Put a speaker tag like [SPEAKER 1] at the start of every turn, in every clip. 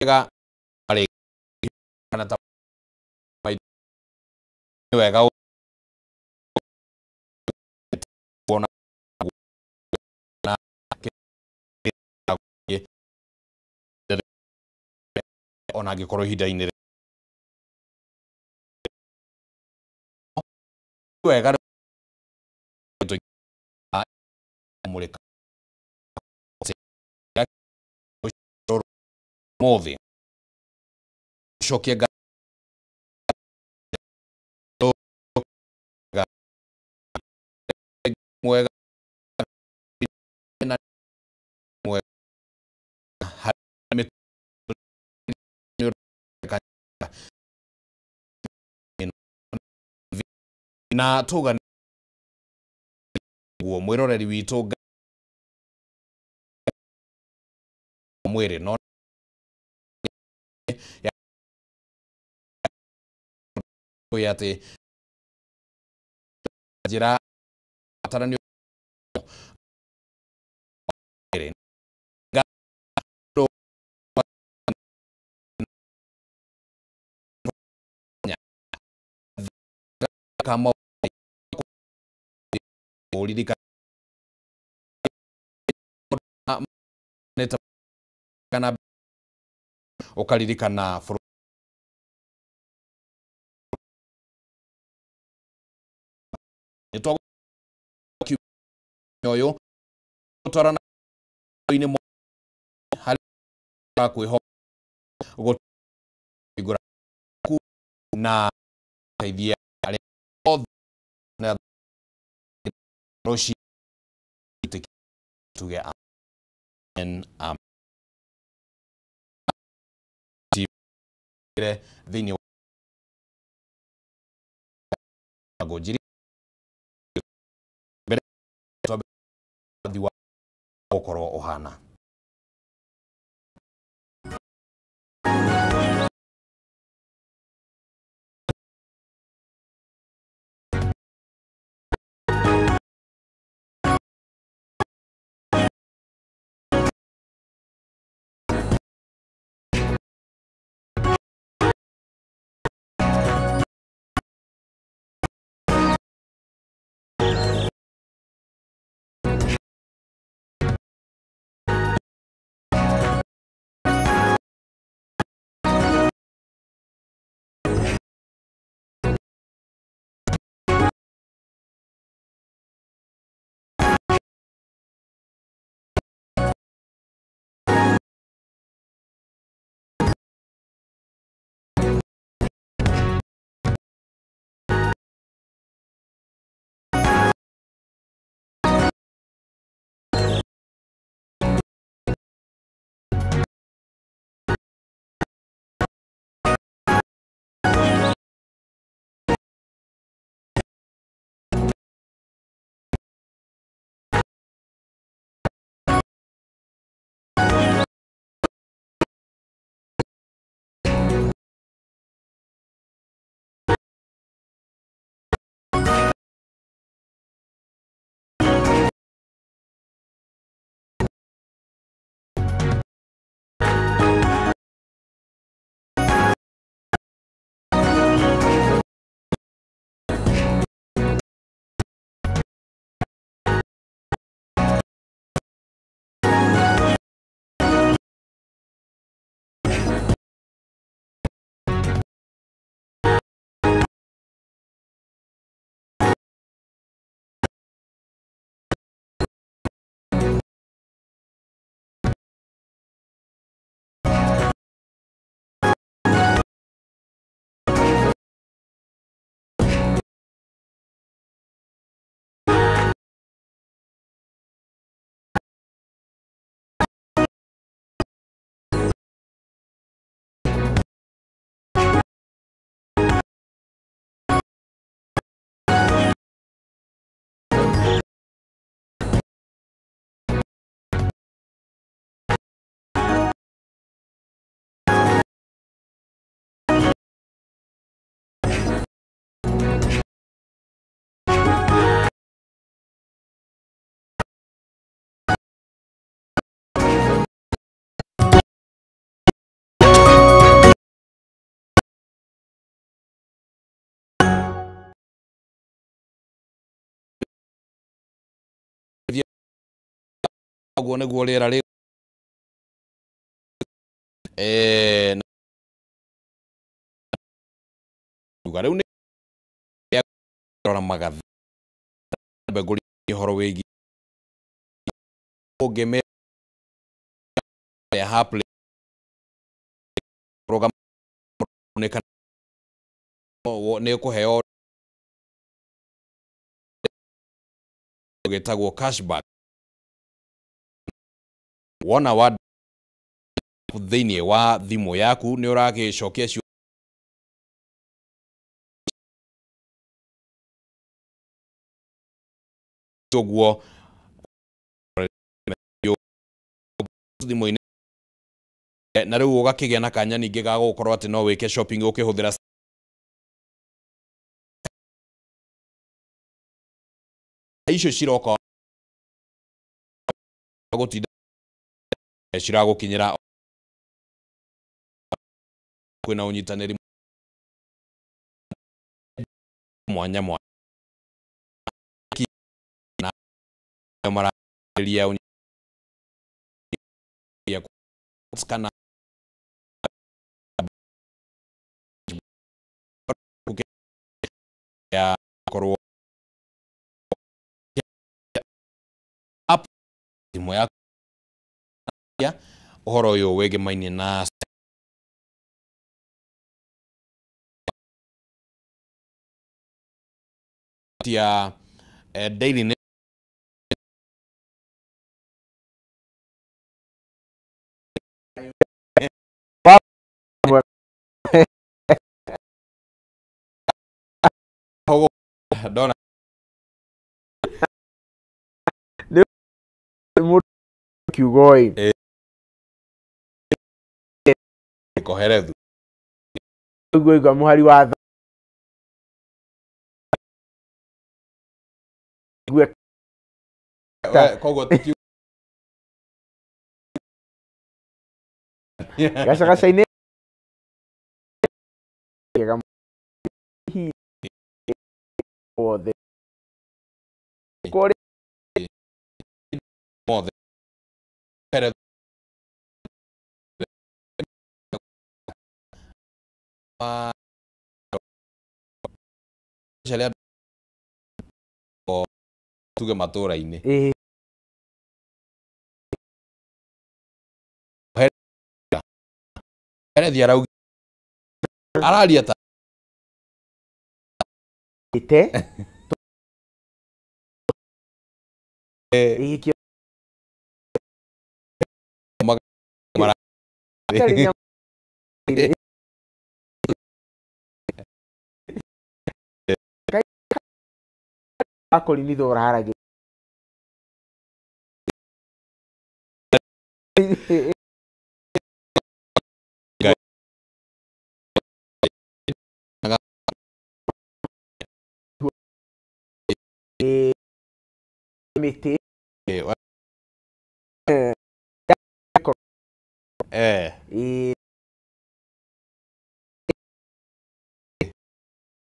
[SPEAKER 1] Wega kana ta wega kuona na ona angĩkorwo ihinda-inĩ wega mũrĩka mothe cokia mwega na mwega na tuga guo mwiroreri witu mwiri no ya ati njira atarani kama kana ukaririkana uyu twarana ini hari kwiho gutigura na teithia aria othe na roshi tuge amen amen thĩinĩ wa ngũnjiri mbere wa gũkorwo ũhana. Ũguo nĩguo rĩera rĩ na rĩu nĩ rora magathĩ ngũria ũhoro wĩgiĩ ũngĩme ya Hapley rũgama nĩ ũkũheo gĩtagwo cashback wona wa thĩinĩ wa thimũ yaku nĩ ũragĩcokia ũguo thimũ-inĩ na rĩu ũgakĩgĩa na kanya ningĩ ga gũkorwo atĩ no wĩke shopping ũkĩhũthĩra icio ciroka gũtinda ciragũkinyĩra kwĩna ũnyitanĩri mwanya mwanya na mararĩria kana ya korwo app thimũ yaku ya ũhoro ũyũ wĩgĩmainie na ya Daily Nation. Ndona
[SPEAKER 2] kiugo ĩ
[SPEAKER 1] koherethu
[SPEAKER 2] ũguo igua mũhari wa tha
[SPEAKER 1] koguo ti
[SPEAKER 2] gacagaca-inĩ wothe kũrĩ
[SPEAKER 1] mothe tuge matũra-inĩ Herethi arauga araria ta
[SPEAKER 2] te akorinitho ũraharagia mĩtĩ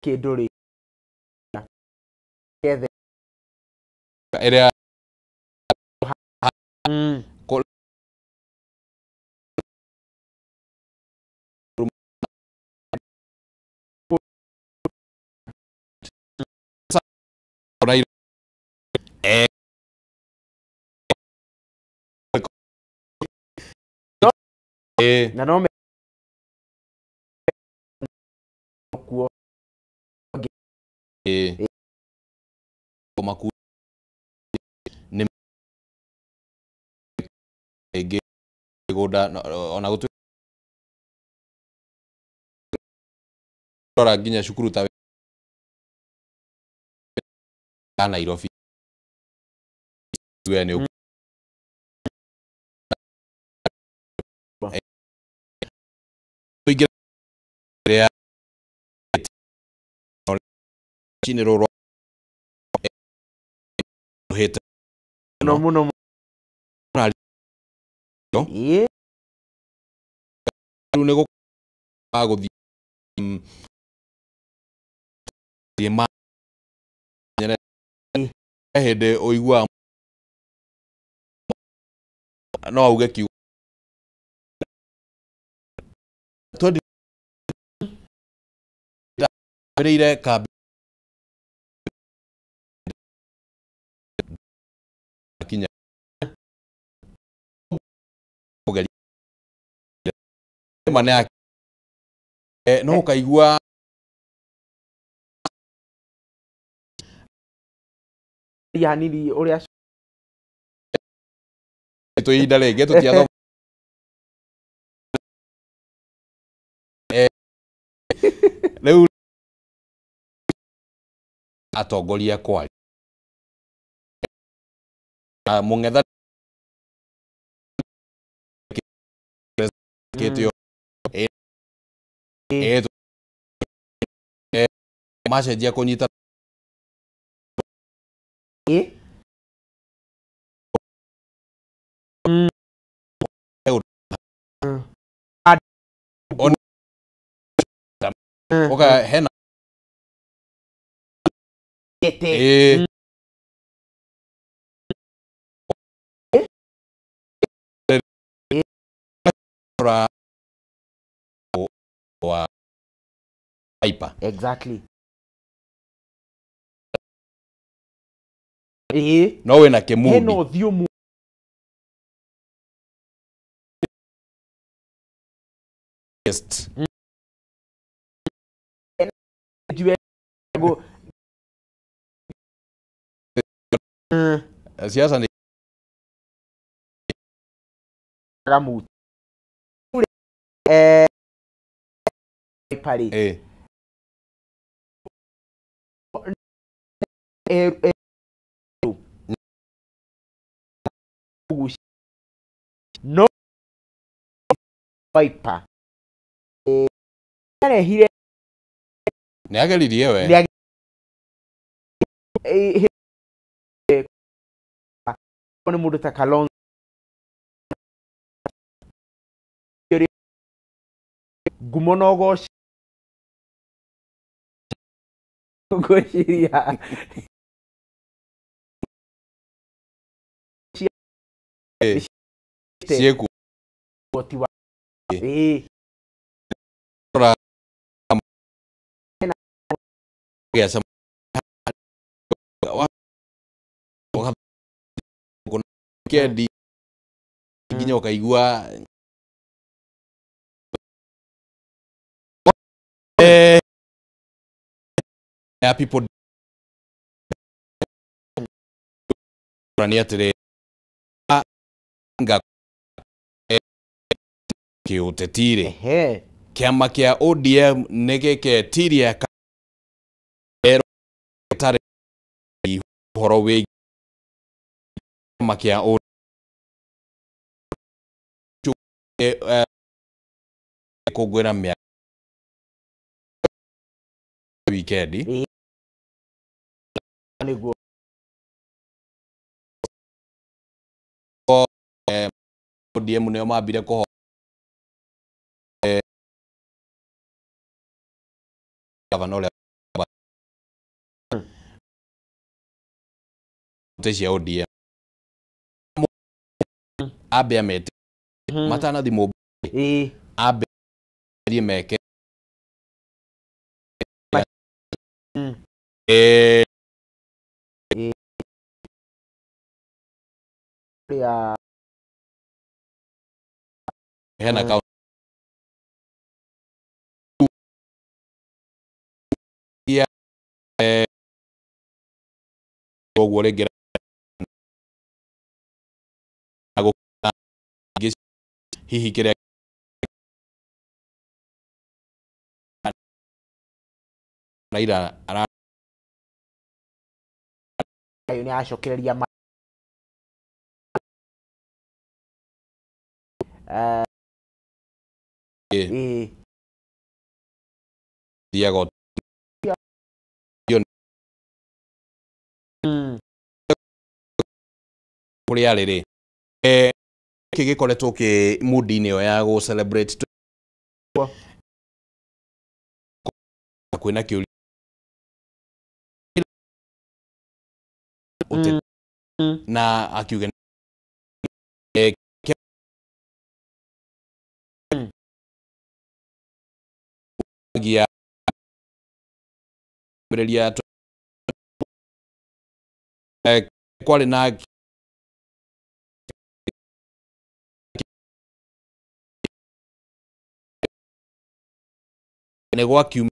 [SPEAKER 2] kĩndũ rĩ kethe
[SPEAKER 1] ĩrĩa
[SPEAKER 2] na no kuo
[SPEAKER 1] maku nĩ ĩngĩ mĩgũnda ona gũtuĩka rora nginya cukuru ta Nairobi we nĩ rũcinĩ rũrũ hĩte
[SPEAKER 2] mũno mũno
[SPEAKER 1] rĩu nĩ gũthiĩ ma hĩndĩ ũiguaga No auge kiugo 20 ndambĩrĩire kambi kinya kũgeria ma nĩ no ũkaigua
[SPEAKER 2] hanini ũrĩa
[SPEAKER 1] tũ ihinda rĩngĩ tũtiathoma rĩu atongoria kwaria mũng'etha kĩtio macenjia kũnyita oka hena wa Wiper.
[SPEAKER 2] Exactly.
[SPEAKER 1] No wĩna kĩmudi.
[SPEAKER 2] Hena ũthiũ mu
[SPEAKER 1] siasa ni
[SPEAKER 2] gamu pari no Wiper arehire
[SPEAKER 1] nĩ ageririe we
[SPEAKER 2] nĩ mũndũ ta Kalonzo ngumo na ũgoci ngwĩciria
[SPEAKER 1] ciĩkuo
[SPEAKER 2] wa
[SPEAKER 1] kendi nginya ũkaigua ya people nĩ atĩrĩ nga kĩũteti rĩ kĩama kĩa ODM nĩ gĩketiria tarĩ ũhoro wĩgiĩ kĩama kĩa ODM kũngũĩra mĩaka wikendi
[SPEAKER 2] nĩguo
[SPEAKER 1] ODM nĩo mambire kũho gavana ũrĩa cia ODM ambe amete matanathi mũmbe ambe meke hena kaunti ũguo rĩngĩ hihi kĩrĩa Raila ara
[SPEAKER 2] nĩ acokereria
[SPEAKER 1] thiaga kũrĩa arĩ rĩ gĩkĩ gĩkoretwo kĩ mood-inĩ ĩyo ya gũ celebrate kwĩna kĩũria na akiuga gia mbĩrĩria kwarĩ na nĩ gwakiumia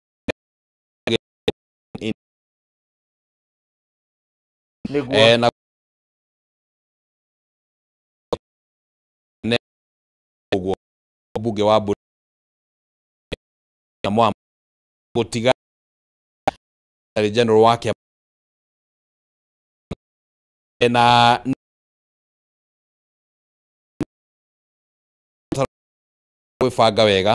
[SPEAKER 2] nĩguo
[SPEAKER 1] na ũguo mbunge wa Mwamba gũtiga General wake na gwĩbanga wega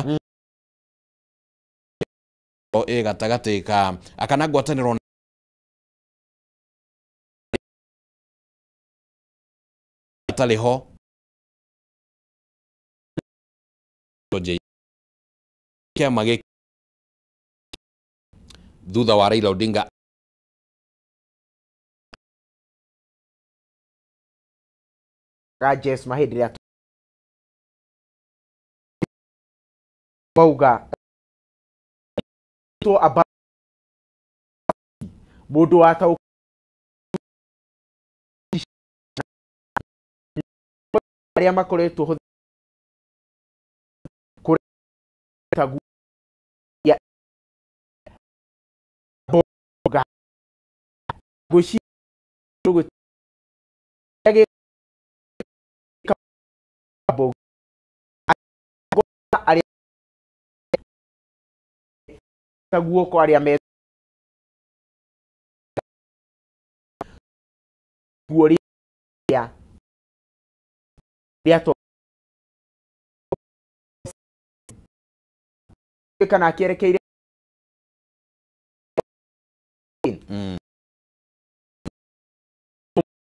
[SPEAKER 1] ĩ gatagatĩ ka akana ngwatanĩro atarĩ ho kĩama gĩkĩ thutha wa Raila Odinga
[SPEAKER 2] ga Jesma hĩndĩ ĩrĩa mauga to aba mũndũ wa arĩa makoretwo kũreta ya boga ngwĩciria arĩa guoko arĩa me guo rĩa rĩa to kana akĩerekeire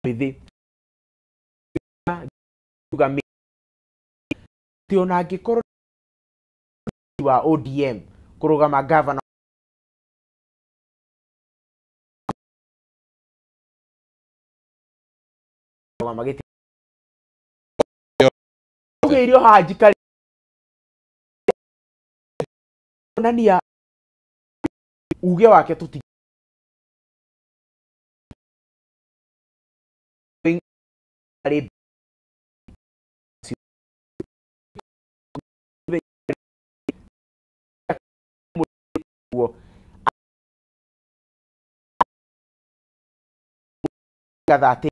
[SPEAKER 2] mĩthĩ ti ona angĩkorwo wa ODM kũrũgama governor magĩti irio haha njikari onania uge wake tuti gathate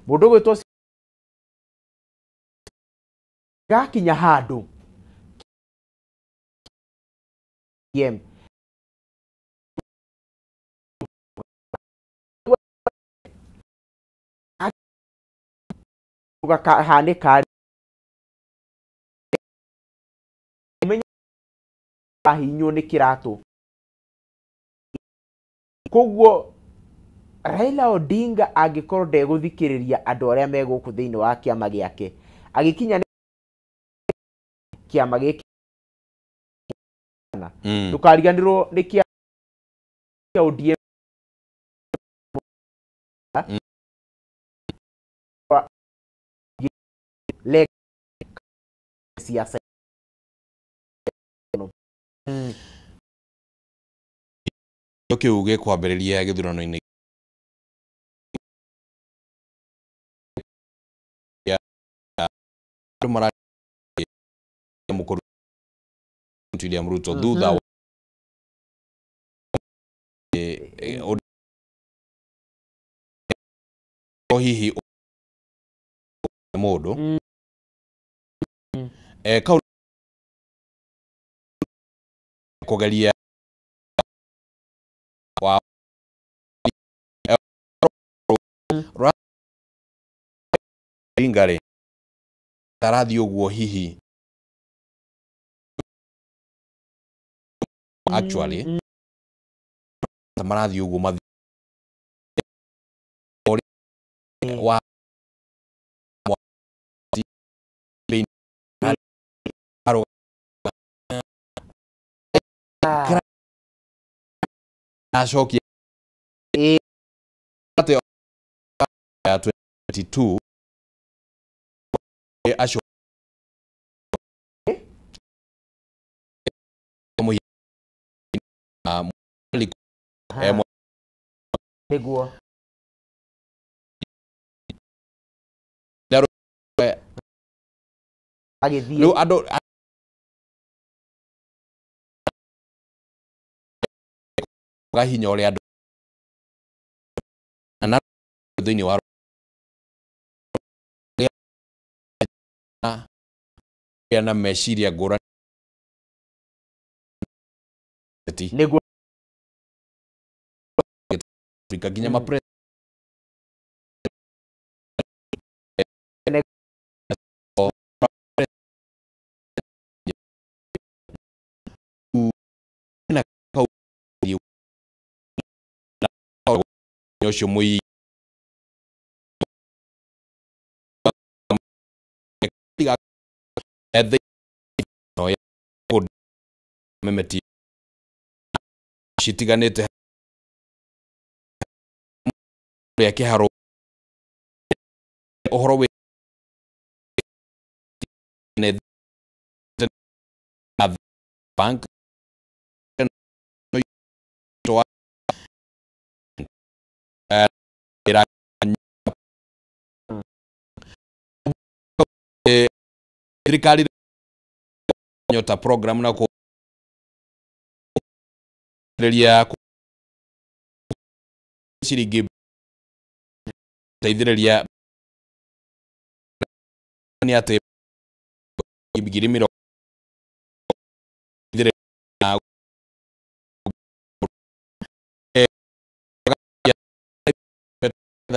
[SPEAKER 2] mũndũ gwĩtwo gakinya handũ M gahanĩka ahinywo nĩ kĩratũ koguo Raila Odinga angĩkorwo ndegũthikĩrĩria andũ arĩa me gũkũ thĩinĩ wa kĩama gĩake agĩkinya kĩama gĩkĩ ndũkariganĩrwo nĩ kĩa ODM le siasa
[SPEAKER 1] kĩu gĩkwambĩrĩria gĩthurano-inĩ andũ mara mũkũrũ William Ruto thutha wa hihi mũndũ kau kũgeria wa Odinga rĩ tarathiĩ ũguo hihi actually marathiĩ ũguo mathiĩ wa acokia 22 acio
[SPEAKER 2] Nĩguo agĩthiĩ
[SPEAKER 1] rĩu andũ gahinya ũrĩa andũ na thĩinĩ wa na meciria ngũrani
[SPEAKER 2] nĩguo
[SPEAKER 1] Afrika nginya ma ũcio mũi memeti citiganĩte rĩa kĩharo ũhoro wĩ bank thirikari nyota program na kureria ciringi teithĩrĩria nĩ atĩ ngiri mĩrongo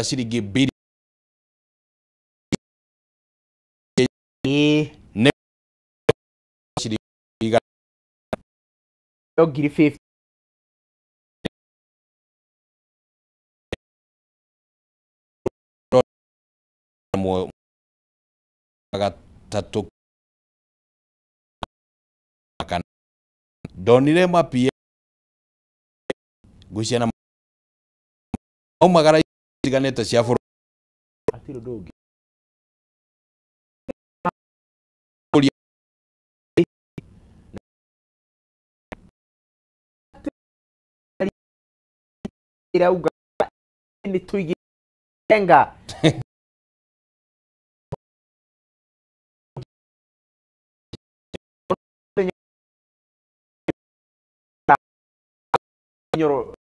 [SPEAKER 1] ciringi bili
[SPEAKER 2] nĩ
[SPEAKER 1] ciringi
[SPEAKER 2] ngiri 50
[SPEAKER 1] gatatũ kana ndonire mapie ngwĩciria na maumagara itiganĩte cia bũrũri
[SPEAKER 2] hatirĩ ũndũ ũngĩ irauga nĩ tũigĩtenga Nyoro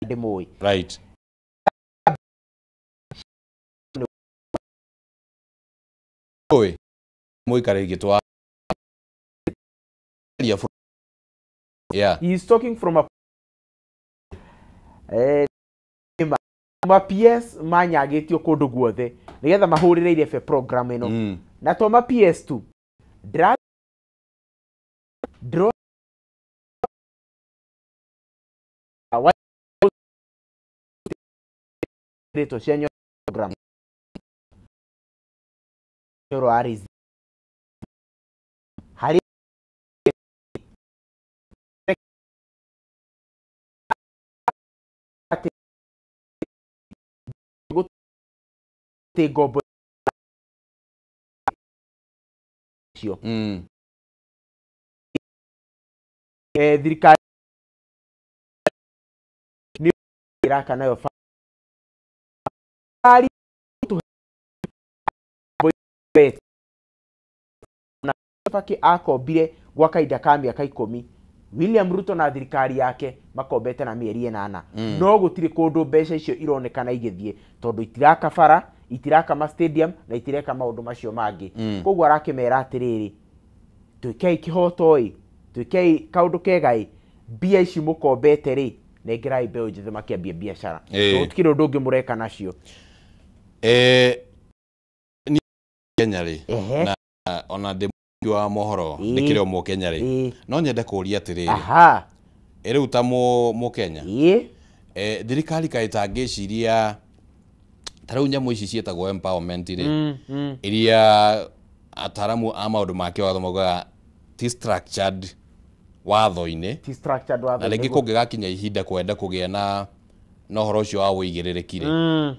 [SPEAKER 2] ndĩmũĩ
[SPEAKER 1] right oi mũikare gĩtwa yeah
[SPEAKER 2] he is talking from a ma PS manyagĩtio kũndũ guothe nĩgetha mahũrĩre irebe program ĩno na to ma PS tu draw cia program Nyoro Aris harĩ gũte ngombo cio thirikari nĩ ĩraka nayo na akombire gwa kahinda ka mĩaka 10 William Ruto na thirikari yake makombete na mĩeri 8 no gũtirĩ kũndũ mbeca icio ironekana igĩthiĩ tondũ itiraka bara itiraka ma stadium na itireka maũndũ macio mangĩ koguo arakĩmera atĩrĩrĩ twĩkei kĩhoto ĩ twĩkei kaũndũ kega ĩ mbia ici mũkombete rĩ nengerai mbeũ njĩthĩ makĩambie biacara gũtikĩrĩ ũndũ ũngĩ mũreka nacio
[SPEAKER 1] ni Kenya rĩ na ona ndĩ wa mohoro ndĩkĩrĩ o Mũkenya rĩ no nyende kũũria atĩrĩrĩ
[SPEAKER 2] aha
[SPEAKER 1] rĩu ta Mũkenya thirikari kaĩ tangĩciria ta rĩu nyamũ ici ciĩtagwo empowerment rĩ iria ataramu a maũndũ ma kĩwatho maugaga ti structured watho-inĩ
[SPEAKER 2] ti structured watho
[SPEAKER 1] na rĩngĩ kũngĩgakinya ihinda kwenda kũgĩa na ũhoro ũcio wa ũigĩrĩrĩki rĩ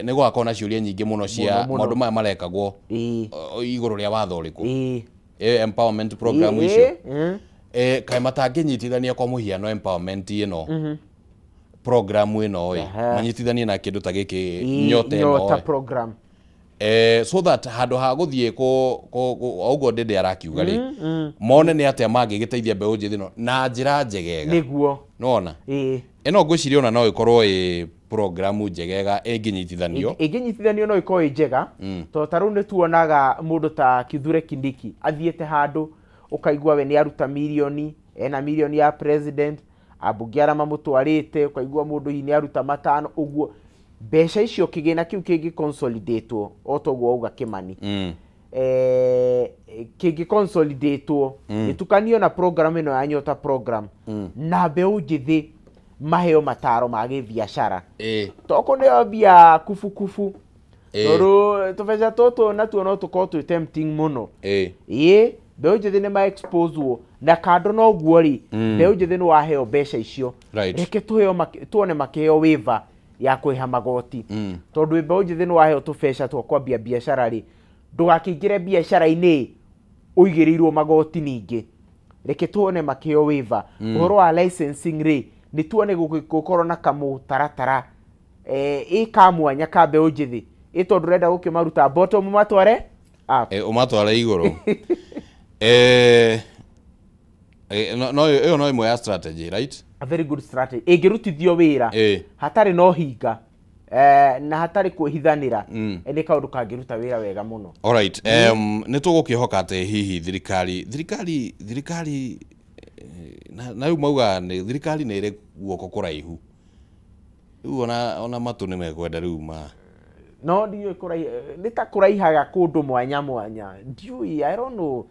[SPEAKER 1] nĩ gũgakorwo na ciũria nyingĩ mũno cia maũndũ maya marekagwo igũrũ rĩa watho ũrĩkũ empowerment program icio Kaĩ matangĩnyitithania kwa mũhiano empowerment ĩno program ĩno ĩ manyitithanie na kĩndũ ta gĩkĩ Nyota
[SPEAKER 2] Nyota program
[SPEAKER 1] so that handũ ha gũthiĩ ũguo Ndĩndĩ arakiuga rĩ mone nĩ atĩa mangĩgĩteithia mbeũ njĩthĩ ĩno na njĩra njegega
[SPEAKER 2] nĩguo
[SPEAKER 1] nĩwona ĩno ngwĩciria ona no ĩkorwo ĩ programu njegega ĩngĩnyitithanio
[SPEAKER 2] ĩngĩnyitithanio no ĩkorwo ĩ njega tondũ ta rĩu nĩ tuonaga mũndũ ta Kithure Kindiki athiĩte handũ ũkaigua we nĩ aruta mirioni ena mirioni ya president ambunge arĩa mamũtwarĩte ũkaigua mũndũ hihi nĩ aruta matano ũguo mbeca icio kĩgĩna kĩu kĩngĩ consolidatwo o toguo auga Kimani kĩngĩ consolidatwo gĩtukanio na program ĩno ya Nyota program na mbeũ njĩthĩ maheo mataro ma gĩbiacara to kũneo mbia kubukubu tondũ tũbeca tũtũ natuo no tũkorwo twĩ tempting mũno ĩĩ mbeũ njĩthĩ nĩ ma exposewo na kando na ũguo rĩ mbeũ njĩthĩ nĩ waheo mbeca icio reke tũheo tuone makĩheo waiver ya kũrĩha magoti tondũ mbeũ njĩthĩ nĩ waheo tũbeca twa kwambia biacara rĩ ndũgakĩingĩre biacara-inĩ ũigĩrĩirwo magoti ningĩ reke tuone makĩheo waiver ũhoro wa licensing rĩ nĩ tuone gũkorwo na kamũtaratara ĩ ka mwanya ka mbeũ njĩthĩ ĩ tondũ ũrenda gũkĩmaruta bottom matware up
[SPEAKER 1] ũmatware igũrũ no ĩyo no ĩmwe ya strategy right
[SPEAKER 2] a very good strategy ĩngĩrutithio wĩra hatarĩ na ũhinga na hatarĩ kwĩhithanĩra nĩ kaũndũ kangĩruta wĩra wega mũno.
[SPEAKER 1] Alright, nĩ tũgũkĩhoka atĩ hihi thirikari na rĩu mauga nĩ thirikari nĩ ĩrĩ guoko kũraihu rĩu ona matũ nĩ mekwenda rĩu ma
[SPEAKER 2] no ndiũĩ nĩ ta kũraihaga kũndũ mwanya mwanya ndiũĩ I don't know.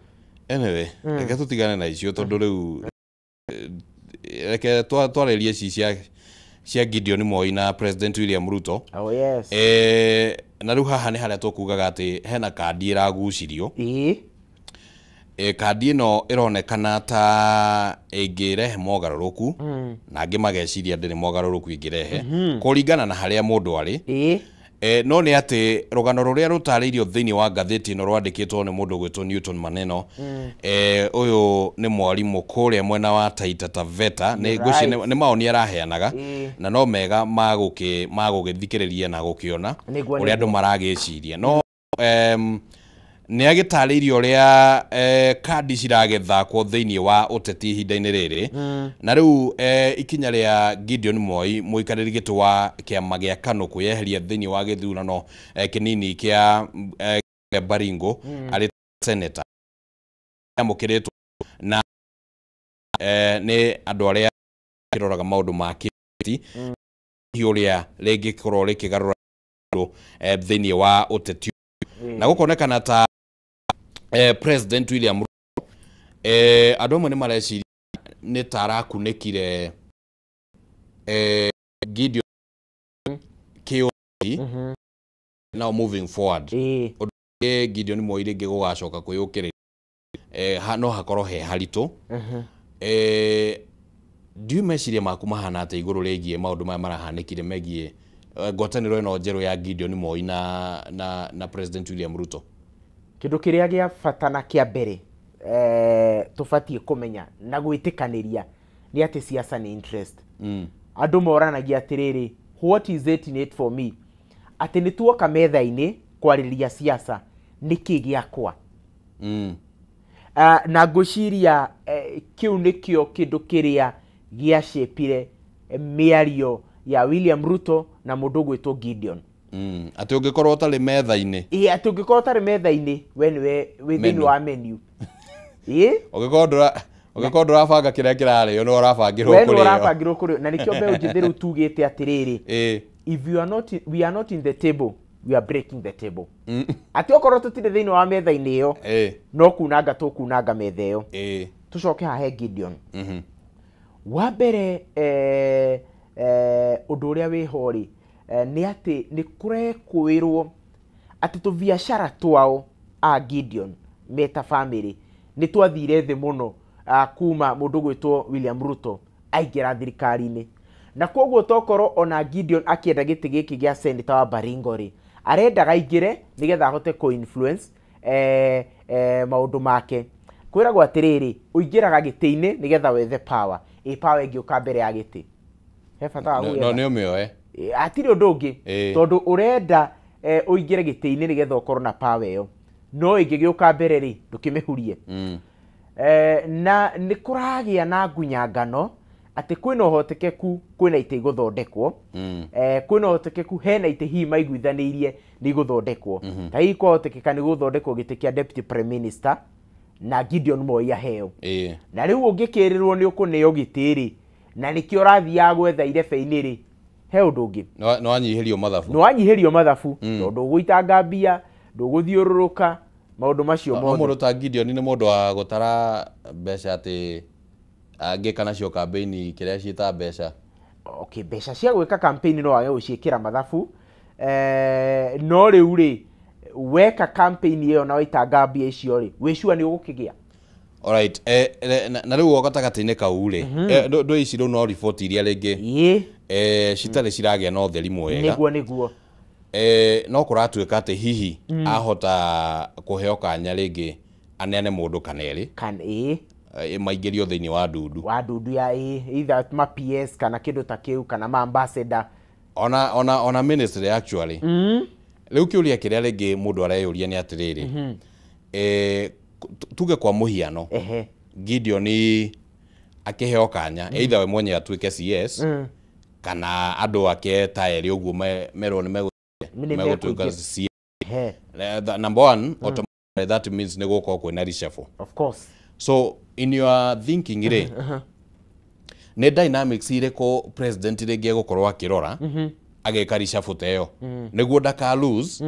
[SPEAKER 1] Anyway, reke tũtigane na icio tondũ rĩu reke twarĩrie ici cia Gideon Moi na President William Ruto.
[SPEAKER 2] Oh yes.
[SPEAKER 1] Na rĩu haha nĩ harĩa tũkugaga atĩ hena kandi ĩragucirio. Kandi ĩno ĩronekana ta ĩngĩrehe mogarũrũku na angĩ mageciria ndĩrĩ mogarũrũku ĩngĩrehe kũringana na harĩa mũndũ arĩ. No nĩ atĩ rũgano rũrĩa rũtarĩirio thĩinĩ wa ngathĩti ĩno rwandĩkĩtwo nĩ mũndũ ũgwĩtwo Newton Maneno. Ũyũ nĩ mwarimũ kũrĩa mwena wa Taita Taveta nĩ ngwĩciria nĩ maoni araheanaga na no mega ma gũgĩthikĩrĩria na gũkĩona ũrĩa andũ maragĩciria no nĩ agĩtarĩirie ũrĩa kandi ciragĩthakwo thĩinĩ wa ũteti ihinda-inĩ rĩrĩ na rĩu ikinya rĩa Gideon Moi mũikarĩri gĩtĩ wa kĩama gĩa KANU kwĩyeheria thĩinĩ wa gĩthurano kĩnini kĩa Baringo arĩ senator amũkĩrĩtwo na nĩ andũ arĩa kĩroraga maũndũ ma kĩũteti ũrĩa rĩngĩkorwo rĩkĩgarũra thĩinĩ wa ũteti na gũkonekana ta President William Ruto andũ amwe nĩ mareciria nĩ ta arakunĩkire Gideon kĩũteti now moving forward ũndũ Gideon Moi rĩngĩ gũgacoka kwĩyũkĩrĩria no hakorwo he haritũ. Ndiũĩ meciria maku mahana atĩa igũrũ rĩgiĩ maũndũ maya marahanĩkire megiĩ ngwatanĩro ĩno njerũ ya Gideon Moi na President William Ruto?
[SPEAKER 2] Kĩndũ kĩrĩa gĩa bata na kĩa mbere tũbatiĩ kũmenya na gwĩtĩkanĩria nĩ atĩ siasa nĩ interest. Andũ moranagia atĩrĩrĩ, what is it in it for me? Atĩ nĩ tuoka metha-inĩ kwarĩrĩria siasa nĩkĩ gĩakwa? Na ngwĩciria kĩu nĩkĩo kĩndũ kĩrĩa gĩacĩpire mĩario ya William Ruto na mũndũ ũgwĩtwo Gideon.
[SPEAKER 1] Atĩ ũngĩkorwo ũtarĩ metha-inĩ.
[SPEAKER 2] Ĩĩ, atĩ ũngĩkorwo ũtarĩ metha-inĩ we nĩwe wĩ thĩinĩ wa menu. Ĩĩ,
[SPEAKER 1] ũngĩkorwo ndũrabanga kĩrĩa kĩrarĩo nĩwe ũrabangĩrwo
[SPEAKER 2] we nĩwe
[SPEAKER 1] kũrĩo.
[SPEAKER 2] Ũrabangĩrwo kũrĩo na nĩkĩo mbeũ njĩthĩ rĩu tugĩte atĩrĩrĩ, if you are not, we are not in the table, we are breaking the table. Atĩ okorwo tũtirĩ thĩinĩ wa metha-inĩ ĩyo no kunanga tũkunanga metha ĩyo. Tũcoke haha he Gideon. Wa mbere ũndũ ũrĩa wĩho rĩ nĩ atĩ nĩ kũrekũĩrwo atĩ tũbiacara twao a Gideon meta family nĩ twathire thĩ mũno kuma mũndũ ũgwĩtwo William Ruto aingĩra thirikari-inĩ na koguo tokorwo ona Gideon akĩenda gĩtĩ gĩkĩ gĩa senator wa Baringo rĩ arendaga aingĩre nĩgetha ahote kũ influence maũndũ make. Kwĩragwo atĩrĩrĩ, ũingĩraga gĩtĩ-inĩ nĩgetha wethe power. Ĩ power ĩngĩũka mbere ya gĩtĩ, he bata wa
[SPEAKER 1] No
[SPEAKER 2] gwĩetha?
[SPEAKER 1] Nĩ ũmĩoe.
[SPEAKER 2] Hatirĩ ũndũ ũngĩ. Tondũ ũrenda ũingĩre gĩtĩ-inĩ nĩgetha ũkorwo na power ĩyo, no ĩngĩgĩũka mbere rĩ, ndũkĩmĩhurie. Na nĩ kũragĩa na ngunyangano atĩ kwĩna ũhotekeku kwĩna itĩ igũthondekwo. Kwĩna ũhotekeku hena itĩ hihi maiguithanĩirie nĩ igũthondekwo. Ta hihi kwahotekeka nĩ gũthondekwo gĩtĩ kĩa deputy prime minister na Gideon Moi aheo. Na rĩu ũngĩkĩrĩrwo nĩ ũkũneo gĩtĩ rĩ, na nĩkĩo ũrathiaga gwetha irebe-inĩ rĩ, he ũndũ ũngĩ.
[SPEAKER 1] Nĩ wanyihĩrio mathabu.
[SPEAKER 2] Nĩ wanyihĩrio mathabu, tondũ ũgũitanga mbia, ndũgũthiũrũrũka, maũndũ macio
[SPEAKER 1] No
[SPEAKER 2] mothe.
[SPEAKER 1] mũndũ ta Gideon nĩ mũndũ wa gũtara mbeca atĩ angĩka nacio kambĩini kĩrĩa ciĩta mbeca.
[SPEAKER 2] Okay, mbeca cia gwĩka campaign no wage gũciĩkĩra mathabu, no rĩu rĩ, weka campaign ĩyo na waitanga mbia icio rĩ, wĩ sure nĩ ũgũkĩgĩa?
[SPEAKER 1] Alright, na rĩu o gatagatĩ-inĩ kau rĩ, ndũ ici rĩu no riboti iria rĩngĩ citarĩ ciragĩa na ũtheri mwega.
[SPEAKER 2] Nĩguo.
[SPEAKER 1] No kũratuĩka atĩ hihi ahota kũheo kanya rĩngĩ aneane mũndũ kana erĩ
[SPEAKER 2] Kan ĩĩ.
[SPEAKER 1] Maingĩrio thĩinĩ wa ndundu.
[SPEAKER 2] Wa ndundu ya ĩĩ, either ma PS kana kĩndũ ta kĩu, kana ma ambassador.
[SPEAKER 1] Ona ministry actually. Rĩu kĩũria kĩrĩa rĩngĩ mũndũ areyũria nĩ atĩrĩrĩ, tuge kwa mũhiano, Gideon akĩheo kanya, either we mwenyewe atuĩke CS kana andũ ake ta erĩ ũguo merwo nĩ
[SPEAKER 2] Nĩ
[SPEAKER 1] megũtuĩka
[SPEAKER 2] mekũingĩra.
[SPEAKER 1] CS. Number one, automatically that means nĩ gũkorwo kwĩna reshuffle.
[SPEAKER 2] Of course.
[SPEAKER 1] So in your thinking rĩ, nĩ dynamics irĩkũ president rĩngĩ egũkorwo akĩrora agĩka reshuffle ta ĩyo nĩguo ndaka lose,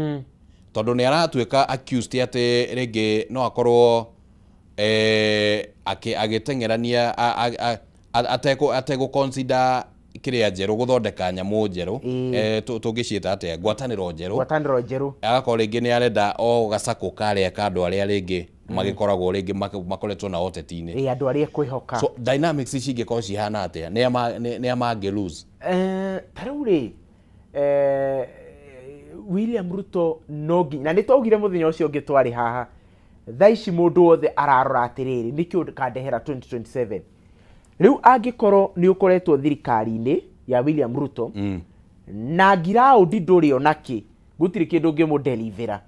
[SPEAKER 1] tondũ nĩ aratuĩka accused atĩ rĩngĩ no akorwo agĩteng'erania ategũ consider kĩrĩa njerũ, gũthondeka nyamũ njerũ, tũngĩciĩta atĩa, ngwatanĩro njerũ.
[SPEAKER 2] Ngwatanĩro njerũ.
[SPEAKER 1] Agakorwo rĩngĩ nĩ arenda o gacakũ karĩa ka andũ arĩa rĩngĩ magĩkoragwo rĩngĩ makoretwo na ũteti-inĩ.
[SPEAKER 2] Ĩĩ, andũ arĩa ekwĩhoka.
[SPEAKER 1] So dynamics ici ingĩkorwo cihana atĩa? Nĩ a mangĩ lose?
[SPEAKER 2] Ta rĩu rĩ, William Ruto no nginya, na nĩ twaugire mũthenya ũcio ũngĩ twarĩ haha, thaa ici mũndũ wothe ararora atĩrĩrĩ, nĩkĩ kandehera 2027. Rĩu angĩkorwo nĩ ũkoretwo thirikari-inĩ ya William Ruto na ngiraũndi ndũrĩ ona kĩ, gũtirĩ kĩndũ ũngĩmũdelivera,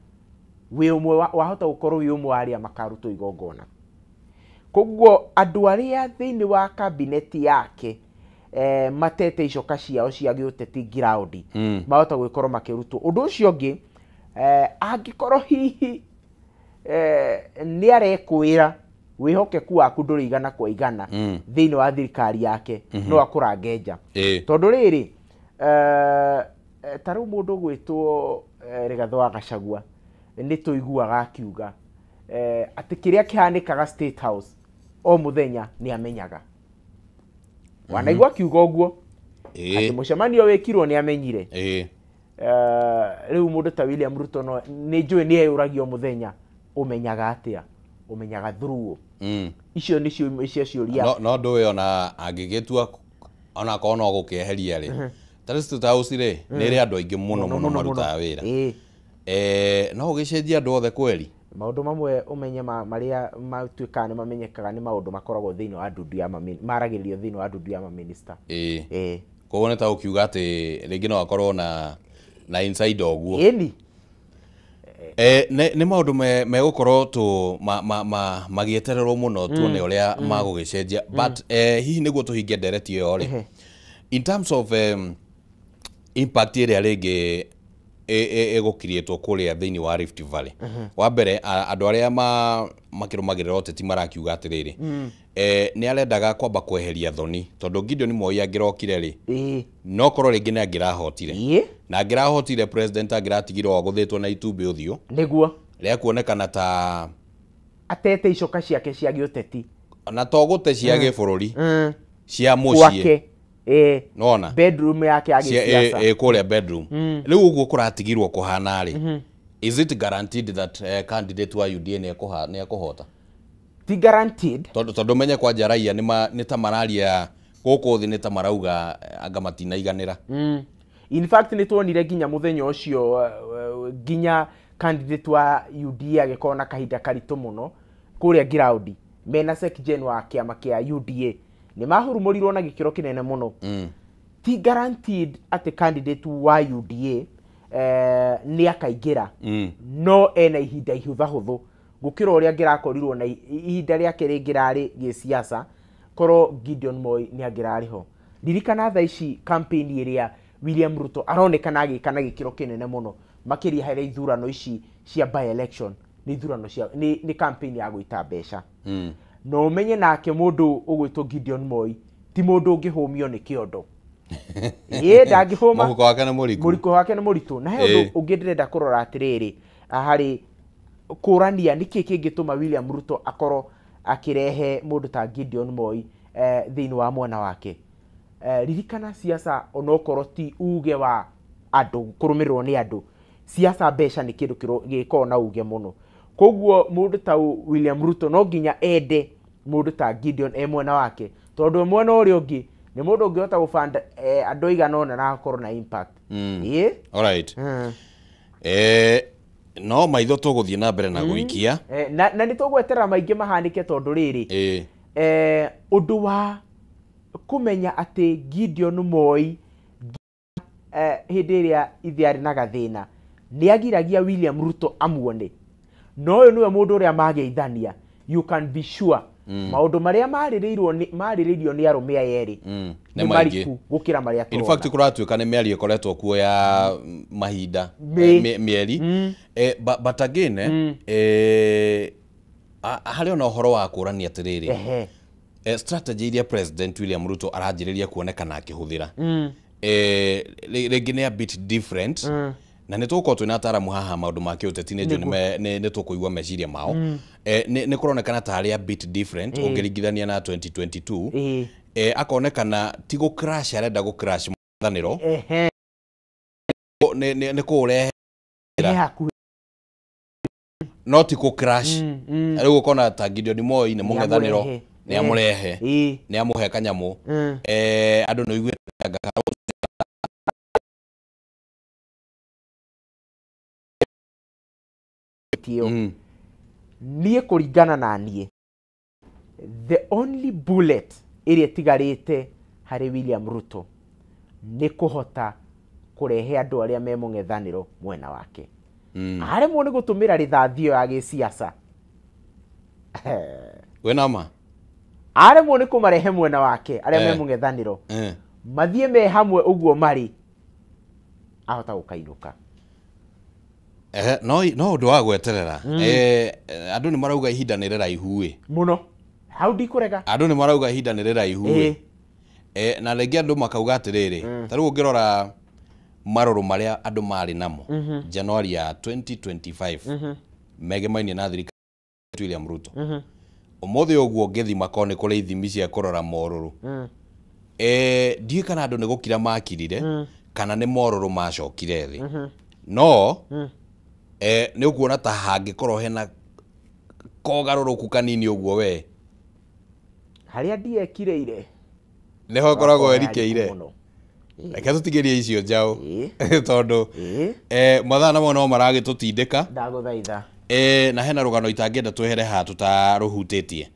[SPEAKER 2] wĩ ũmwe wahota gũkorwo wĩ ũmwe wa arĩa makarutwo igongona. Koguo andũ arĩa thĩinĩ wa kabineti yake matete icoka ciao cia gĩũteti ngiraũndi, mahota gwĩkorwo makĩrutwo. Ũndũ ũcio ũngĩ, angĩkorwo hihi nĩ arekwĩra wĩhokeku waku ndũrĩ igana kwa igana thĩinĩ wa thirikari yake, no akũrange nja. Tondũ rĩrĩ, ta rĩu mũndũ ũgwĩtwo Rigathĩ wa Gachagua nĩ tũiguaga akiuga atĩ kĩrĩa kĩhanĩkaga State House o mũthenya nĩ amenyaga. Wanaigua akiuga ũguo atĩ mũcemanio wĩkirwo nĩ amenyire. Rĩu mũndũ ta William Ruto no nĩ njũĩ nĩ eyũragia o mũthenya, ũmenyaga atĩa? Ũmenyaga through ũ? Icio nĩcio imwe cia ciũria.
[SPEAKER 1] No ndũĩ ona angĩgĩtua ona akorwo no gũkĩeheria rĩ, ta rĩu State House rĩ, nĩ ĩrĩ andũ aingĩ mũno mũno marutaga wĩra. No ũgĩcenjia andũ othe kweri?
[SPEAKER 2] Maũndũ mamwe ũmenye marĩa matuĩkaga nĩ mamenyekaga nĩ maũndũ makoragwo thĩinĩ wa ndundu ya maragĩrĩrio thĩinĩ wa ndundu ya maminista.
[SPEAKER 1] Koguo nĩ ta ũkiuga atĩ rĩngĩ no akorwo na insider ũguo.
[SPEAKER 2] Ĩni.
[SPEAKER 1] Nĩ maũndũ megũkorwo tũ magĩetererwo mũno tuone ũrĩa magũgĩcenjia, but hihi nĩguo tũhinge ndereti ĩyo rĩ, in terms of impact ĩrĩa rĩngĩ ĩgũkiriĩtwo kũrĩa thĩinĩ wa Rift Valley, wa mbere, andũ arĩa makĩrũmagĩrĩra ũteti marakiuga atĩrĩrĩ, nĩ arendaga kwamba kweheria thoni, tondũ Gideon Moi angĩrokire rĩ, no korwo rĩngĩ nĩ angĩrahotire, na angĩrahotire president angĩratigirwo agũthĩtwo na itumbĩ ũthiũ rĩa kuonekana ta
[SPEAKER 2] Atete icoka ciake cia gĩũteti.
[SPEAKER 1] Na to gũte cia gĩbũrũri, cia mũciĩ.
[SPEAKER 2] Gwake.
[SPEAKER 1] Nona
[SPEAKER 2] Bedroom yake ya gĩsiasa.
[SPEAKER 1] Kũrĩa bedroom. Rĩu ũguo kũratigirwo kũhana rĩ, is it guaranteed that candidate wa UDA nĩ ekũhota?
[SPEAKER 2] Ti guaranteed.
[SPEAKER 1] Tondũ menye kwanja raia nĩ ta mararia gũkũ thĩ, nĩ ta marauga anga matinaiganĩra.
[SPEAKER 2] In fact, nĩ tuonire nginya mũthenya ũcio, nginya candidate wa UDA agĩkorwo na kahinda karitũ mũno kũrĩa ngiraundi. mena Secgen wa kĩama kĩa UDA nĩ mahurumũrirwo na gĩkĩro kĩnene mũno. Ti guaranteed atĩ candidate wa UDA nĩ akaingĩra, no ena ihinda ihũthahũthũ gũkĩra ũrĩa angĩrakorirwo na ihinda rĩake rĩngĩrarĩ gĩsiasa korwo Gideon Moi nĩ angĩrarĩ ho. Ririkana thaa ici campaign ĩrĩa William Ruto aronekana agĩka na gĩkĩro kĩnene mũno makĩria harĩ ithurano ici cia by election, nĩ ithurano cia nĩ campaign ya gwĩta mbeca. Na ũmenye nake mũndũ ũgwĩtwo Gideon Moi ti mũndũ ũngĩhũmio nĩ kĩondo. Ĩĩ ndangĩhũma.
[SPEAKER 1] Mũhuko wake nĩ mũriku.
[SPEAKER 2] Mũriko wake nĩ mũritũ. Na he ũndũ ũngĩ ndĩrenda kũrora atĩrĩrĩ, harĩ kũrania nĩkĩ kĩngĩtũma William Ruto akorwo akĩrehe mũndũ ta Gideon Moi thĩinĩ wa mwena wake. Ririkana siasa onokorwo ti uge wa andũ kũrũmĩrĩrwo nĩ andũ, siasa mbeca nĩ kĩndũ gĩkoragwo na uge mũno. Koguo mũndũ ta William Ruto no nginya ende mũndũ ta Gideon e mwena wake, tondũ mwena ũrĩa ũngĩ nĩ mũndũ ũngĩhota gũbanda andũ aigana ũna na akorwo na impact. Ĩĩ.
[SPEAKER 1] Alright. No maitho tũgũthiĩ na mbere na gũikia.
[SPEAKER 2] Na nĩ tũgweterera maingĩ mahanĩke tondũ rĩrĩ ũndũ wa kũmenya atĩ Gideon Moi hĩndĩ ĩrĩa ithe arĩ na gathĩna nĩ agiragia William Ruto amuone, no ũyũ nĩwe mũndũ ũrĩa mageithania. You can be sure maũndũ marĩa marĩrĩirio nĩ arũme aya erĩ
[SPEAKER 1] nĩ
[SPEAKER 2] nĩ mariku gũkĩra marĩa
[SPEAKER 1] In
[SPEAKER 2] tũrona.
[SPEAKER 1] fact kũratuĩka nĩ mĩario ĩkoretwo kuo ya mahinda mĩeri. But again harĩ ona ũhoro wa kũrania atĩrĩrĩ, strategy iria President William Ruto aranjĩrĩria kuonekana akĩhũthĩra rĩngĩ nĩ a bit different. Na nĩ tũgũkorwo twĩna ataramu haha maũndũ ma kĩũteti nĩ njũĩ nĩ tũkũigua meciria mao. Nĩ kũronekana tarĩ a bit different ũngĩringithania na 2022. Akonekana ti gũ crash arenda gũ crash mũng'ethanĩro, nĩ kũũrehe no ti kũ crash. Rĩu ũkona ta Gideon Moi nĩ mũng'ethanĩro nĩ amũrehe nĩ amũhe kanyamũ. Andũ nĩ ũiguĩte anga
[SPEAKER 2] niĩ kũringana na niĩ the only bullet ĩrĩa ĩtigarĩte harĩ William Ruto nĩ kũhota kũrehe andũ arĩa me mũng'ethanĩro mwena wake. Aremwo nĩ gũtũmĩra rithathi ĩyo ya gĩsiasa.
[SPEAKER 1] Wĩna ma?
[SPEAKER 2] Aremwo nĩ kũmarehe mwena wake arĩa me mũng'ethanĩro mathiĩ me hamwe ũguo marĩ, ahota gũkainũka.
[SPEAKER 1] No ũndũ wa gweterera. Andũ nĩ marauga ihinda nĩ rĩraihu ĩ.
[SPEAKER 2] Mũno. Hau ndikũrega.
[SPEAKER 1] Andũ nĩ marauga ihinda nĩ rĩraihu ĩ. Na rĩngĩ andũ makauga atĩrĩrĩ, ta rĩu ũngĩrora marũrũ marĩa andũ marĩ namo January ya 2025 megemainie na thirikari William Ruto. Ũmũthĩ ũguo ũngĩthima korwo nĩ kũrĩ ithimi cia kũrora morũrũ. Ndiũĩ kana andũ nĩ gũkira makirire kana nĩ morũrũ macokire thĩ. No nĩ ũkuona ta hangĩkorwo hena kogarũrũku kanini ũguo we
[SPEAKER 2] harĩa ndiekirĩire
[SPEAKER 1] nĩho ngoragwo erikĩire. Reke tũtigĩrie icio njaũ tondũ mathaa namo no maragĩtũtindĩka.
[SPEAKER 2] Ndagũthaitha.
[SPEAKER 1] Na hena rũgano itangĩenda twehere haha tũtarũhutĩtie.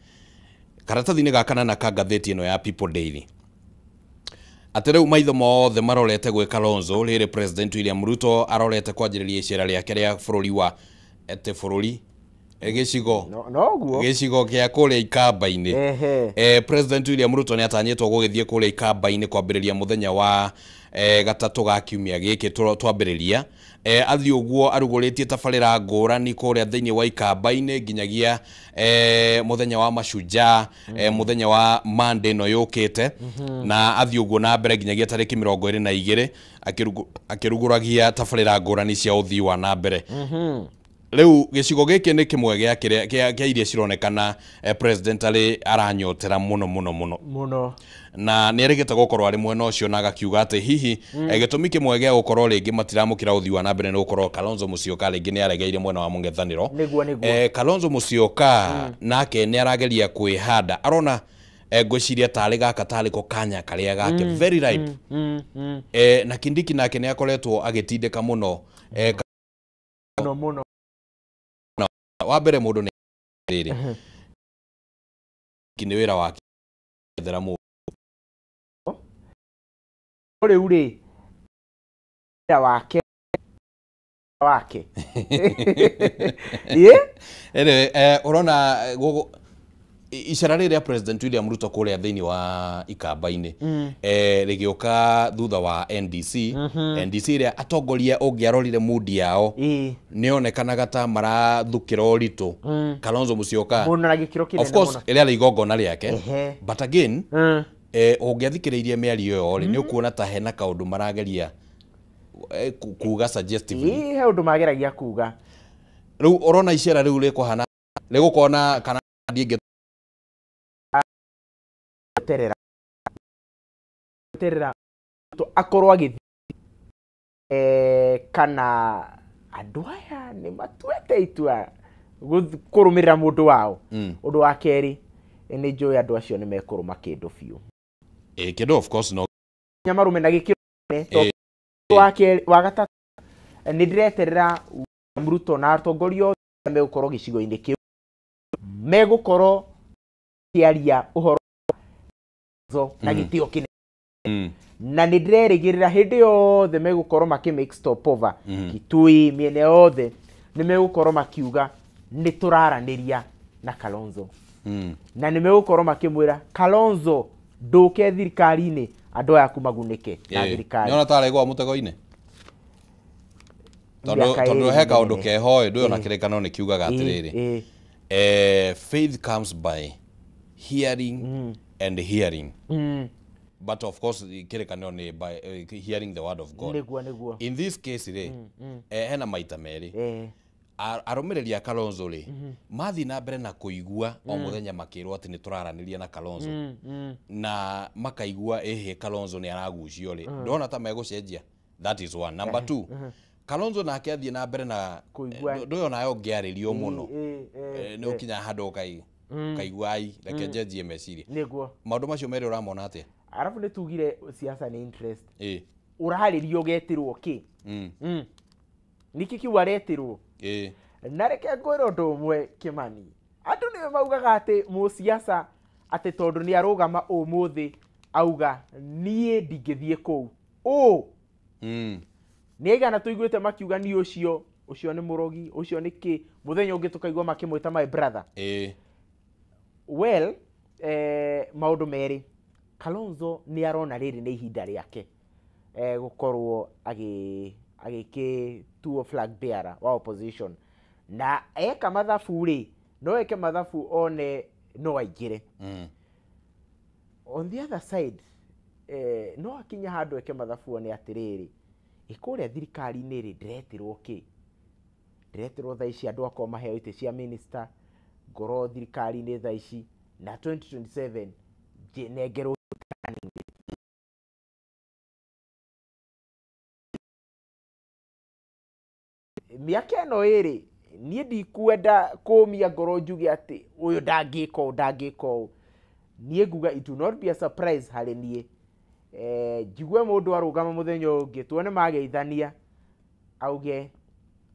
[SPEAKER 1] Karatathi-inĩ ga kanana ka ngathĩti ĩno ya People Daily atĩ rĩu maitho mothe marorete gwĩ Kalonzo rĩrĩ President William Ruto arorete kwanjĩrĩria icera rĩake rĩa bũrũri wa ete bũrũri gĩcigo gĩcigo kĩa kũrĩa Ikamba-inĩ. President William Ruto nĩ atanyĩtwo gũgĩthiĩ kũrĩa Ikamba-inĩ kwambĩrĩria mũthenya wa gatatũ ga kiumia gĩkĩ twambĩrĩria. Athiĩ ũguo arugũrĩtie tabarĩra ngũrani kũrĩa thĩinĩ wa Ikamba-inĩ nginyagia mũthenya wa Mashujaa, mũthenya wa Monday ĩno yũkĩte, na athiĩ ũguo na mbere nginyagia tarĩki 22 akĩrugũragia tabarĩra ngũrani cia ũthii wa na mbere. Rĩu gĩcigo gĩkĩ nĩ kĩmwe gĩa iria cironekana president arĩ aranyotera mũno mũno mũno
[SPEAKER 2] mũno,
[SPEAKER 1] na nĩ erĩgĩte gũkorwo arĩ mwena ũcio na agakiuga atĩ hihi gĩtũmi kĩmwe gĩa gũkorwo rĩngĩ matiramũkĩra ũthii wa na mbere nĩ gũkorwo Kalonzo Musyoka rĩngĩ nĩ aregeire mwena wa mũng'ethanĩro.
[SPEAKER 2] Nĩguo.
[SPEAKER 1] Kalonzo Musyoka nake nĩ arageria kwĩhanda, arona ngwĩciria tarĩ gaka tarĩ ko kanya karĩa gake very ripe. Na Kindiki nake nĩ akoretwo agĩtindĩka mũno
[SPEAKER 2] mũno.
[SPEAKER 1] Wa mbere mũndũ nĩ rĩrĩ Nĩ wĩra wake ethera mũndũ.
[SPEAKER 2] Rĩu rĩ wĩra wake wake. Ĩ?
[SPEAKER 1] Anyway, ũrona gũkũ icera rĩrĩa President William Ruto kũrĩa thĩinĩ wa Ikamba-inĩ rĩgĩũka thutha wa NDC. NDC ĩrĩa atongoria ũngĩarorire mood yao nĩonekanaga ta marathukĩra ũritũ Kalonzo Musyoka
[SPEAKER 2] mũno na gĩkĩro kĩnene.
[SPEAKER 1] Of course
[SPEAKER 2] mũno.
[SPEAKER 1] rĩarĩ igongona rĩake. But again, ũngĩathikĩrĩirie mĩario ĩyo rĩ, nĩ ũkuona ta hena kaũndũ marageria kuga suggestively.
[SPEAKER 2] Ĩ, he ũndũ mageragia kuga.
[SPEAKER 1] Rĩu ũrona icera rĩu rĩkũhana rĩgũkorwo na kana ndingĩ
[SPEAKER 2] terera terera akorwo agĩthiĩ kana andũ aya nĩ matuĩte itua kũrũmĩrĩra mũndũ wao. Ũndũ wa kerĩ, nĩ njũĩ andũ acio nĩ mekũrũma kĩndũ biũ.
[SPEAKER 1] Kĩndũ of course no
[SPEAKER 2] nyamarume na gĩkĩro kĩnene. Wa kerĩ, wa gatatũ, nĩ ndĩreterera William Ruto na atongoria othe megũkorwo gĩcigo-inĩ kĩu megũkorwo kĩaria ũhoro na gĩtĩo kĩnene. Na nĩ ndĩrerĩgĩrĩra hĩndĩ yothe megũkorwo makĩ make stopover Kitui mĩena yothe nĩ megũkorwo makiuga nĩ tũraranĩria na Kalonzo. Na nĩ megũkorwo makĩmwĩra Kalonzo ndũke thirikari-inĩ andũ aya kumagunĩke na thirikari.
[SPEAKER 1] Nĩona ta aregwa mũtego-inĩ tondũ he kaũndũ keho ĩ ndũĩ ona kĩrĩkanĩro nĩ kiugaga atĩrĩrĩ, faith comes by hearing and hearing. But of course kĩrĩkanĩro nĩ by hearing the word of God.
[SPEAKER 2] Nĩguo nĩguo.
[SPEAKER 1] In this case rĩ, hena maita merĩ. Arũmĩrĩri a Kalonzo rĩ, mathiĩ na mbere na kũigua o mũthenya makĩrwo atĩ nĩ tũraranĩria na Kalonzo na makaigua ĩhĩ Kalonzo nĩ aragucio rĩ, ndona ta megũcenjia. That is one. Number two, Kalonzo nake athiĩ na mbere na ndũĩ onawe ũngĩarĩrio mũno nĩ ũkinya handũ ũkaigua ai reke njenjie meciria.
[SPEAKER 2] Nĩguo.
[SPEAKER 1] Maũndũ macio merĩ ũramona atĩa?
[SPEAKER 2] Arabu nĩ tugire siasa nĩ interest. Ũrarĩrio ũgetĩrwo kĩ? Nĩkĩ kĩu aretĩrwo? Na reke ngwĩre ũndũ ũmwe Kĩmani. Andũ nĩo maugaga atĩ mũciaca atĩ tondũ nĩ arũgama ũmũthĩ auga niĩ ndingĩthiĩ kũu. Nĩ aigana tũiguĩte makiuga niĩ ũcio, ũcio nĩ mũrogi, ũcio nĩ kĩ, mũthenya ũngĩ tũkaigua makĩmwĩta my brother. Well, maũndũ merĩ. Kalonzo nĩ arona rĩrĩ nĩ ihinda rĩake gũkorwo agĩkĩtuo flag bearer wa opposition. Na eka mathabu rĩ, no eke mathabu one no aingĩre. On the other side, no akinya handũ eke mathabu one atĩrĩrĩ, ĩkũrĩa thirikari-inĩ rĩ ndĩretirwo kĩ? Ndĩretirwo thaa ici andũ akwa maheo itĩ cia minister, ngorwo thirikari-inĩ thaa ici na 2027 nengerwo. Mĩaka ĩno ĩrĩ niĩ ndikwenda kũmia ngoro njuge atĩ ũyũ ndangĩka ũũ ndangĩka ũũ. Niĩ nguga it will not be a surprise harĩ niĩ. Njigue mũndũ arũgama mũthenya ũngĩ tuone mageithania auge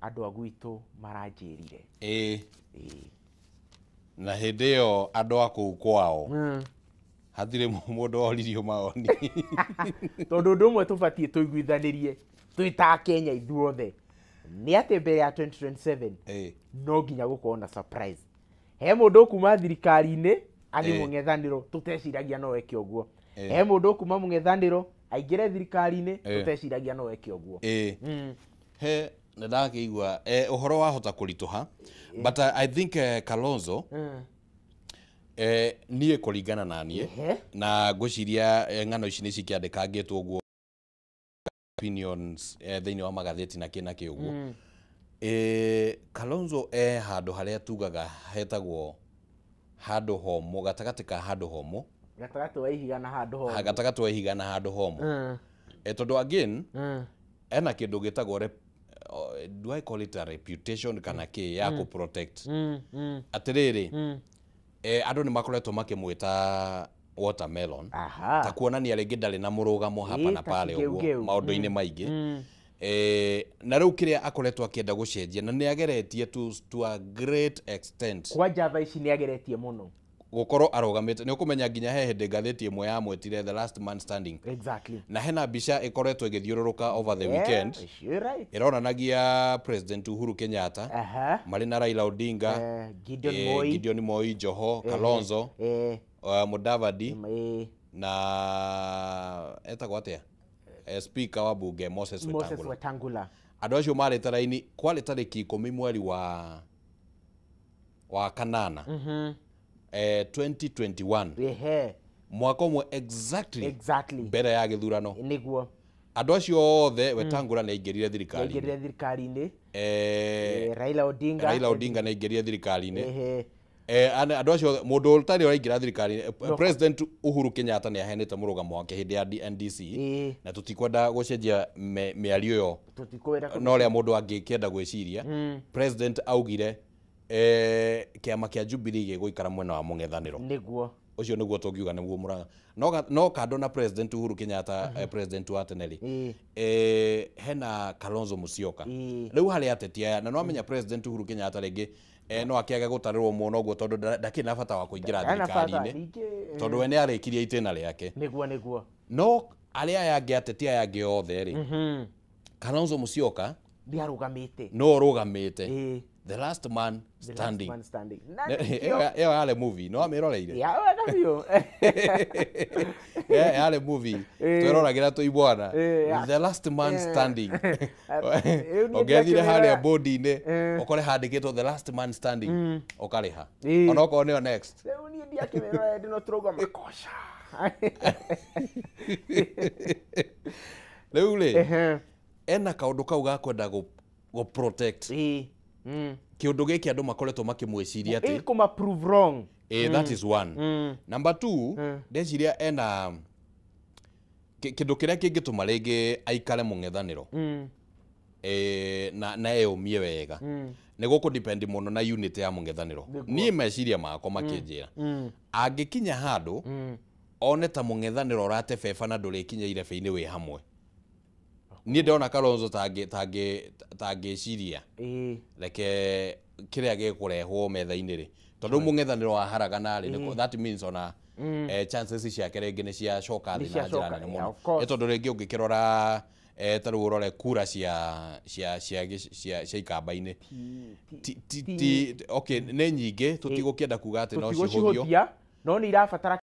[SPEAKER 2] andũ a gwitũ maranjĩrire.
[SPEAKER 1] Na hĩndĩ ĩyo andũ a kũu kwao hatirĩ mũndũ oririo maoni.
[SPEAKER 2] Tondũ ũndũ ũmwe tũbatiĩ tũiguithanĩrie twĩ ta Kenya ithuothe nĩ atĩ mbere ya 2027 no nginya gũkorwo na surprise. He mũndũ ũkuma thirikari-inĩ athiĩ mũng'ethanĩro tũteciragia no eke ũguo. He mũndũ ũkuma mũng'ethanĩro aingĩre thirikari-inĩ tũteciragia no eke ũguo.
[SPEAKER 1] He nĩ ndakĩigua ũhoro wahota kũritũha, but I think Kalonzo niĩ kũringana na niĩ na ngwĩciria ng'ano ici nĩ cikĩandĩkangĩtwo ũguo opinions thĩinĩ wa magathĩti na kĩ na kĩ ũguo. Kalonzo handũ harĩa tugaga hetagwo handũ homũ, gatagatĩ ka handũ homũ,
[SPEAKER 2] gatagatĩ wa ihiga na handũ homũ,
[SPEAKER 1] gatagatĩ wa ihiga na handũ homũ. Tondũ again ena kĩndũ gĩtagwo, do I call it a reputation kana kĩ ya kũ protect. Atĩrĩrĩ, andũ nĩ makoretwo makĩmwĩta watermelon ta kuonania rĩngĩ ndarĩ na mũrũgamo hapa na pale ũguo maũndũ-inĩ maingĩ. Na rĩu kĩrĩa akoretwo akĩenda gũcenjia na nĩ ageretie to a great extent.
[SPEAKER 2] Kwanja thaa ici nĩ ageretie mũno
[SPEAKER 1] Gũkorwo arũgamĩte nĩ ũkũmenya nginya he hĩndĩ ngathĩti ĩmwe yamwĩtire the last man standing.
[SPEAKER 2] Exactly.
[SPEAKER 1] Na hena mbica ĩkoretwo ĩgĩthiũrũrũka over the weekend.
[SPEAKER 2] Sure, right.
[SPEAKER 1] Ĩronanagia President Uhuru Kenyatta marĩ na Raila Odinga,
[SPEAKER 2] Gideon Moi.
[SPEAKER 1] Gideon Moi, Joho, Kalonzo, Mudavadi na etagwo atĩa, Speaker wa bunge Moses
[SPEAKER 2] Moses
[SPEAKER 1] Wetangula.
[SPEAKER 2] Wetangula.
[SPEAKER 1] Andũ acio marĩ raini kwarĩ tarĩki 10 mweri wa kanana 2021. Mwaka ũmwe exactly,
[SPEAKER 2] Exactly.
[SPEAKER 1] mbere ya gĩthurano.
[SPEAKER 2] Nĩguo.
[SPEAKER 1] Andũ acio othe, Wetangula nĩ aingĩrire thirikari-inĩ.
[SPEAKER 2] Aingĩrire thirikari-inĩ. Raila Odinga.
[SPEAKER 1] Raila Odinga nĩ aingĩrire thirikari-inĩ. Andũ acio othe, mũndũ ũtarĩ ũraingĩra thirikari-inĩ, President Uhuru Kenyatta nĩ aheanĩte mũrũgamo wake hĩndĩ ya NDC, na tũtikwenda gũcenjia mĩario ĩyo.
[SPEAKER 2] Tũtikwenda.
[SPEAKER 1] No ũrĩa mũndũ angĩkĩenda gwĩciria, President augire kĩama kĩa Jubilee gĩgũikara mwena wa mũng'ethanĩro.
[SPEAKER 2] Nĩguo.
[SPEAKER 1] Ũcio nĩguo tũngiuga nĩguo mũraga no kando na President Uhuru Kenyatta, president wa tene rĩ, hena Kalonzo Musyoka. Rĩu harĩ ateti aya, na no amenya President Uhuru Kenyatta rĩngĩ no akĩage gũtarĩrwo mũno ũguo tondũ ndakĩrĩ na bata wa kũingĩra
[SPEAKER 2] Ndana bata,
[SPEAKER 1] thirikari-inĩ,
[SPEAKER 2] ningĩ,
[SPEAKER 1] tondũ we nĩ arĩkirie itĩna rĩake.
[SPEAKER 2] Nĩguo.
[SPEAKER 1] No arĩa aya angĩ, ateti aya angĩ othe rĩ, Kalonzo Musyoka
[SPEAKER 2] Nĩ arũgamĩte.
[SPEAKER 1] No ũrũgamĩte, the last man
[SPEAKER 2] The last
[SPEAKER 1] standing.
[SPEAKER 2] man standing. Na
[SPEAKER 1] Ĩyo yarĩ movie no amĩroreire.
[SPEAKER 2] Ya, wega biũ.
[SPEAKER 1] Yarĩ movie tweroragĩra twĩ imwana. The last man standing.
[SPEAKER 2] Rĩu niĩ
[SPEAKER 1] Ũngĩathire harĩa
[SPEAKER 2] ndakĩmĩrora.
[SPEAKER 1] bodi-inĩ ũkore handĩkĩtwo "the last man standing", ũkarĩha onokorwo nĩyo next.
[SPEAKER 2] Rĩu niĩ ndiakĩmĩrora ndĩ no tũrauga makoca.
[SPEAKER 1] Rĩu rĩ, ena kaũndũ kau ga kwenda gũ protect kĩũndũ gĩkĩ andũ makoretwo makĩmwĩciria atĩ
[SPEAKER 2] Kũma prove wrong.
[SPEAKER 1] That is one. Number two, ndeciria ena kĩndũ kĩrĩa kĩngĩtũma rĩngĩ aikare mũng'ethanĩro na eyũmie wega nĩ gũkũ depend mũno na unit ya mũng'ethanĩro. Niĩ meciria makwa makĩnjĩra angĩkinya handũ one ta mũng'ethanĩro ũratebeba na ndũrĩkinya irebe-inĩ wĩ hamwe, niĩ ndĩrona Kalonzo tangĩciria reke kĩrĩa gĩkũrehwo metha-inĩ rĩ, tondũ mũng'ethanĩro waharagana rĩ, that means ona chances ciake rĩngĩ nĩ ciacoka thĩ na njĩra
[SPEAKER 2] ciacoka,
[SPEAKER 1] nene
[SPEAKER 2] yeah,
[SPEAKER 1] mũno.
[SPEAKER 2] of course.
[SPEAKER 1] Nĩ tondũ rĩngĩ ũngĩkĩrora ta rĩu ũrore kura cia ikamba-inĩ okay, nĩ nyingĩ, tũtigũkĩenda kuga atĩ no cihũthio.
[SPEAKER 2] Tũtigũcihũthia, no nĩ irabatara